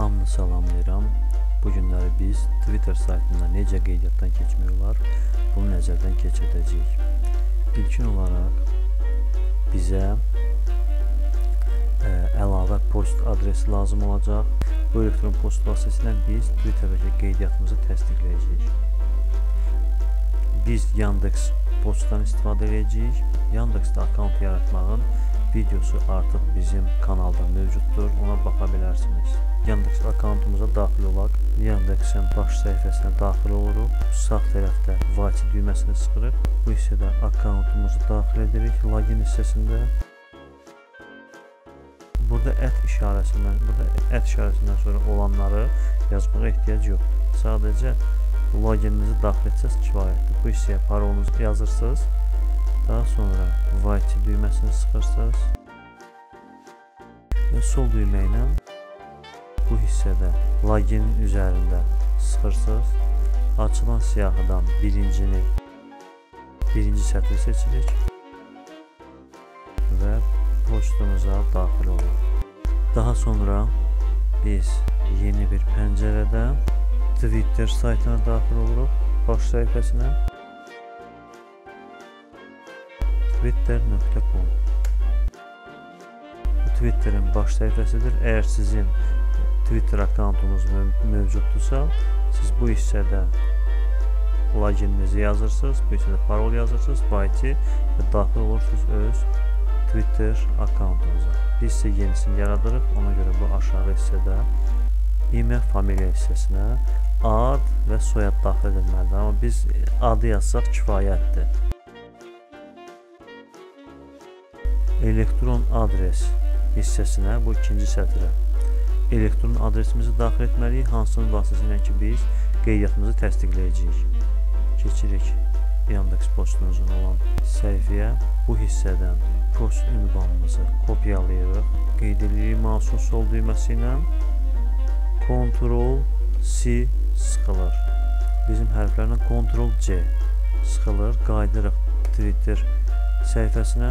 Hamını salamlayıram. Bu günləri biz Twitter saytında necə qeydiyyatdan keçmək olar, bunu nəzərdən keçirdəcəyik. İlkin olaraq bizə əlavə post adresi lazım olacaq. Bu elektron post vasitəsilə biz Twitter'dakı qeydiyyatımızı təsdiqləyəcəyik. Biz Yandex postdan istifadə edəcəyik. Yandex'da akkaunt yaratmağın videosu artıq bizim kanalda mövcuddur. Ona baxa bilərsiniz. Yandex akkauntumuza daxil olaq. Yandex'in baş səhifəsinə daxil oluruq. Sağ tərəfdə Vati düyməsini sıxırıq. Bu hissədə akkauntumuzu daxil edirik login hissəsində. Burada @ işarəsindən sonra olanları yazmağa ehtiyac yoxdur. Sadəcə logininizi daxil etsəz kifayətdir. Bu hissəyə parolunuzu yazırsınız. Daha sonra Vati düyməsini sıxırsınız və sol düymə ilə bu hissədə loginin üzərində sıxırsınız. Açılan siyahıdan birinci sətri seçirik və postumuza daxil oluruq. Daha sonra biz yeni bir pəncərədə Twitter saytına daxil oluruq, baş səhifəsinə. Twitter.com. Bu Twitter'in baş səhifəsidir. Əgər sizin Twitter akkauntunuz mövcuddursa, siz bu hissədə logininizi yazırsınız, bu hissədə parol yazırsınız, Vati və daxil olursunuz öz Twitter akkauntunuza. Biz isə yenisini yaradırıq. Ona görə bu aşağı hissədə imə, familiya hissəsinə ad və soyad daxil edilməlidir. Amma biz adı yazsaq kifayətdir. Elektron adres hissəsinə, bu ikinci sətrə elektron adresimizi daxil etməliyik, hansının vasitəsilə ki biz qeydiyyatımızı təsdiqləyəcəyik. Keçirik Yandex postunuzun olan səhifəyə. Bu hissədən post ünvanımızı kopyalayırıq. Qeyd edirik mouse'un sol düyməsi ilə Ctrl C sıxılır. Bizim hərflərlə Ctrl C sıxılır. Qayıdırıq Twitter səhifəsinə.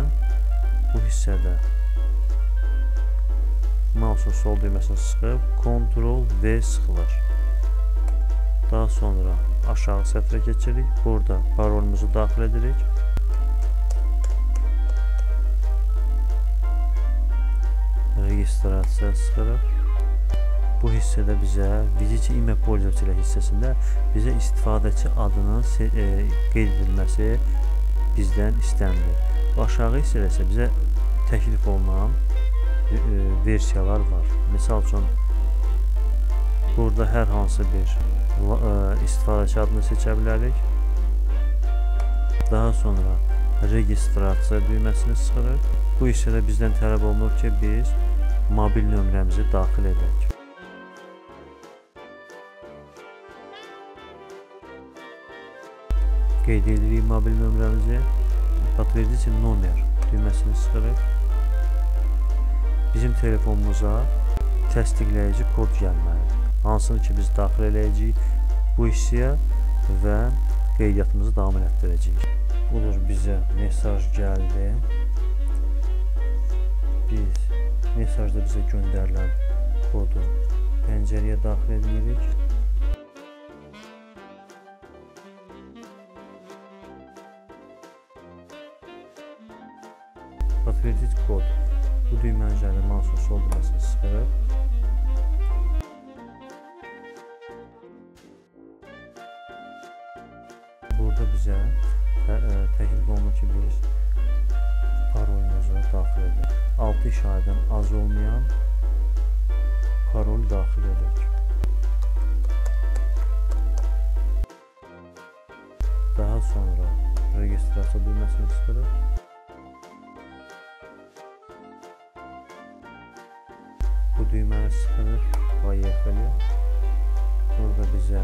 Bu hissədə mouse'un sol düyməsini sıxıb Ctrl V sıxılır. Daha sonra aşağı sətrə keçirik. Burada parolumuzu daxil edirik. Registrasiya sıxırıq. Bu hissədə bizə Vizite imə pользователя hissəsində bizə istifadəçi adının qeyd edilməsi bizdən istənilir. Bu aşağı hissədə isə bizə təklif olunan versiyalar var. Misal üçün, burada hər hansı bir istifadəçi adını seçə bilərik. Daha sonra registrasiya düyməsini sıxırıq. Bu hissədə bizdən tələb olunur ki, biz mobil nömrəmizi daxil edək. Qeyd edirik mobil nömrəmizi. Подтвердите номер düyməsini sıxırıq. Bizim telefonumuza təsdiqləyici kod gəlməlidir. Hansını ki biz daxil eləyəcəyik bu hissəyə və qeydiyyatımızı davam elətdirəcəyik. Budur, bizə mesaj gəldi. Biz mesajda bizə göndərilən kodu pəncərəyə daxil edirik. Подтвердить kod. Bu düymənin üzərində mouse'un sol düyməsini sıxırıq. Burada bizə təklif olunur ki, biz parolumuzu daxil edək. 6 işarədən az olmayan parol daxil edək. Daha sonra registrasiya düyməsini sıxırıq. Bu düyməni sıxırıq. Поехали. Burada bizə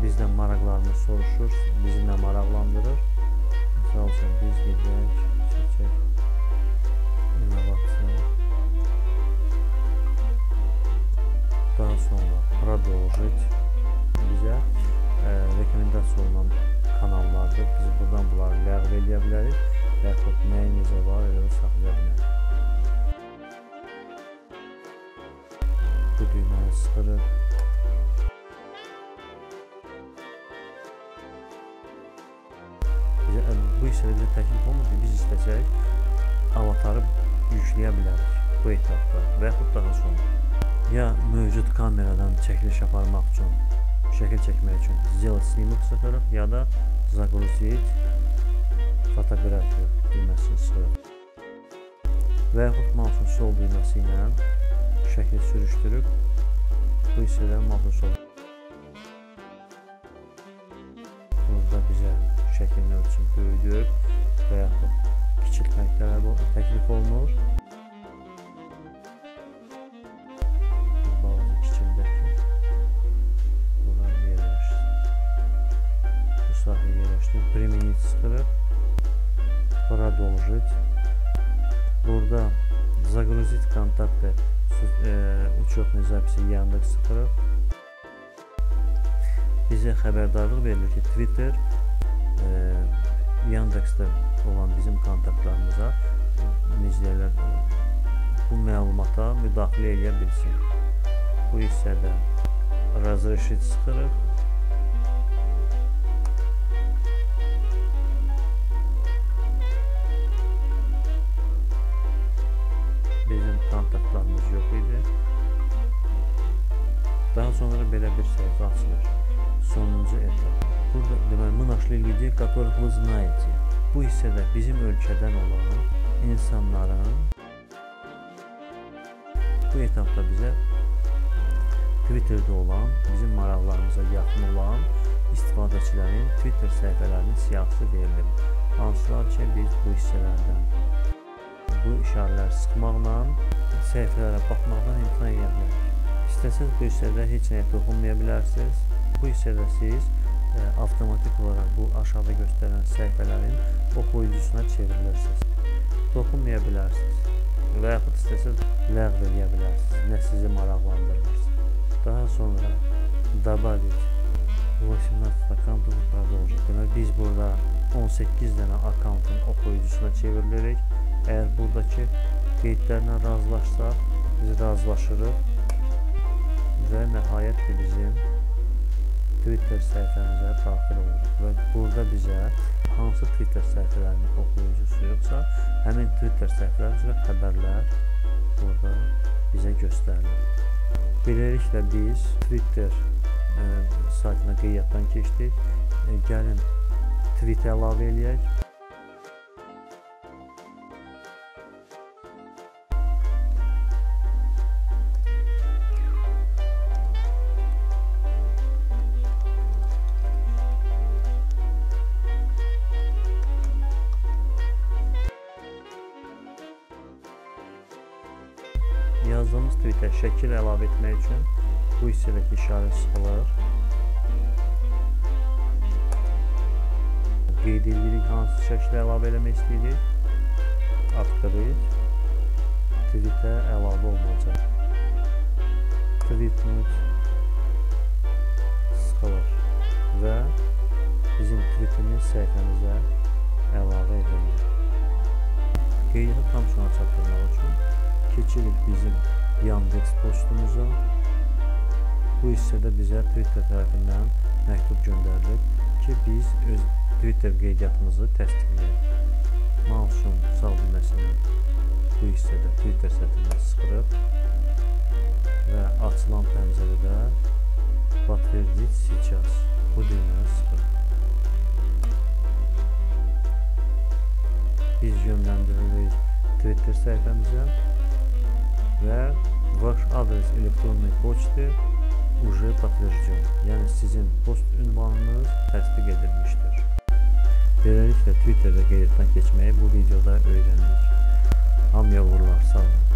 bizdən maraqlarını soruşur, bizi nə maraqlandırır. Misal üçün biz gedək, seçək innovasiya. Daha sonra продолжить. Bizə rekomendasiya olunan kanallardır. Biz buradan bunları ləğv eləyə bilərik və yaxud nəyi necə var elə də saxlaya bilərik. Bu düyməni sıxırıq. Bu hissədə bizə təklif olunur ki, biz istəsək avatarı yükləyə bilərik bu etapda və yaxud daha sonra. Ya mövcud kameradan çəkiliş aparmaq üçün, şəkil çəkmək üçün Сделать снимок sıxırıq, ya da Загрузить fotoqrafiya düyməsini sıxırıq. Və yaxud mouse'un sol düyməsi ilə şəkil sürüşdürüb bu hissədə mouse'un sol. Burada bizə şəklin ölçüsünü böyüdüb və yaxud kiçiltmək təklif olunur. Balaca kiçildək ki, bura yerləşsin. Bu sahəyə yerləşsin. Применить sıxırıq. Продолжить. Burada загрузить контакты учетной записи Yandex sıxırıq. Bizə xəbərdarlıq verilir ki, Twitter Yandex'də olan bizim kontaktlarımıza necə bu məlumata müdaxilə edə bilsin. Bu hissədə разрешить sıxırıq. Bizim kontaktlarımız yox idi. Daha sonra belə bir səhifə açılır. Sonuncu etap. Burada deməli, мы нашли людей, которых вы знаете. Bu hissədə bizim ölkədən olan insanların bu etapda bizə Twitter'da olan, bizim maraqlarımıza yaxın olan istifadəçilərin Twitter səhifələrinin siyahısı verilir. Hansılar ki, biz bu hissələrdən bu işarələri sıxmaqla səhifələrə baxmaqdan imtina edə bilərik. İstəsəz bu hissədə heç nəyə toxunmaya bilərsiniz. Bu hissədə siz avtomatik olaraq bu aşağıda göstərilən səhifələrin oxuyucusuna çevrilirsiniz. Toxunmaya bilərsiniz və yaxud istəsəz ləğv eləyə bilərsiniz, nə sizi maraqlandırmırsa. Daha sonra добавить 18 аккаунтов и продолжить. Deməli, biz burada 18 dənə akkauntun oxuyucusuna çevrilirik. Əgər buradakı qeydlərlə razılaşsaq, biz razılaşırıq və nəhayət ki, bizim Twitter səhifəmizə daxil oluruq və burada bizə hansı Twitter səhifələrinin oxuyucusu yoxsa, həmin Twitter səhifələri üzrə xəbərlər burada bizə göstərilir. Beləliklə biz Twitter saytına qeydiyyatdan keçdik. Gəlin tweet əlavə eləyək. Yazdığımız tweetə şəkil əlavə etmək üçün bu hissədəki işarə sıxılır. Qeyd edirik hansı şəkli əlavə eləmək istəyirik. Открыть. Tweetə əlavə olunacaq. Tweetnut sıxılır və bizim tweetimiz səhifəmizə əlavə edilir. Qeydiyyatı tam sona çatdırmaq üçün keçirik bizim Yandex postumuza. Bu hissədə bizə Twitter tərəfindən məktub göndərilib ki, biz öz Twitter qeydiyyatımızı təsdiqləyək. Mouse'un sağ düyməsini bu hissədə Twitter sətrinə sıxırıq və açılan pəncərədə Подтвердить сейчас bu düyməni sıxırıq. Biz yönləndiririk Twitter səhifəmizə və Ваш адрес электронной почты уже подтвержден. Yəni sizin post ünvanınız təsdiq edilmişdir. Beləliklə Twitterdə qeydiyyatdan keçməyi bu videoda öyrəndik. Hamıya uğurlar, sağ olun.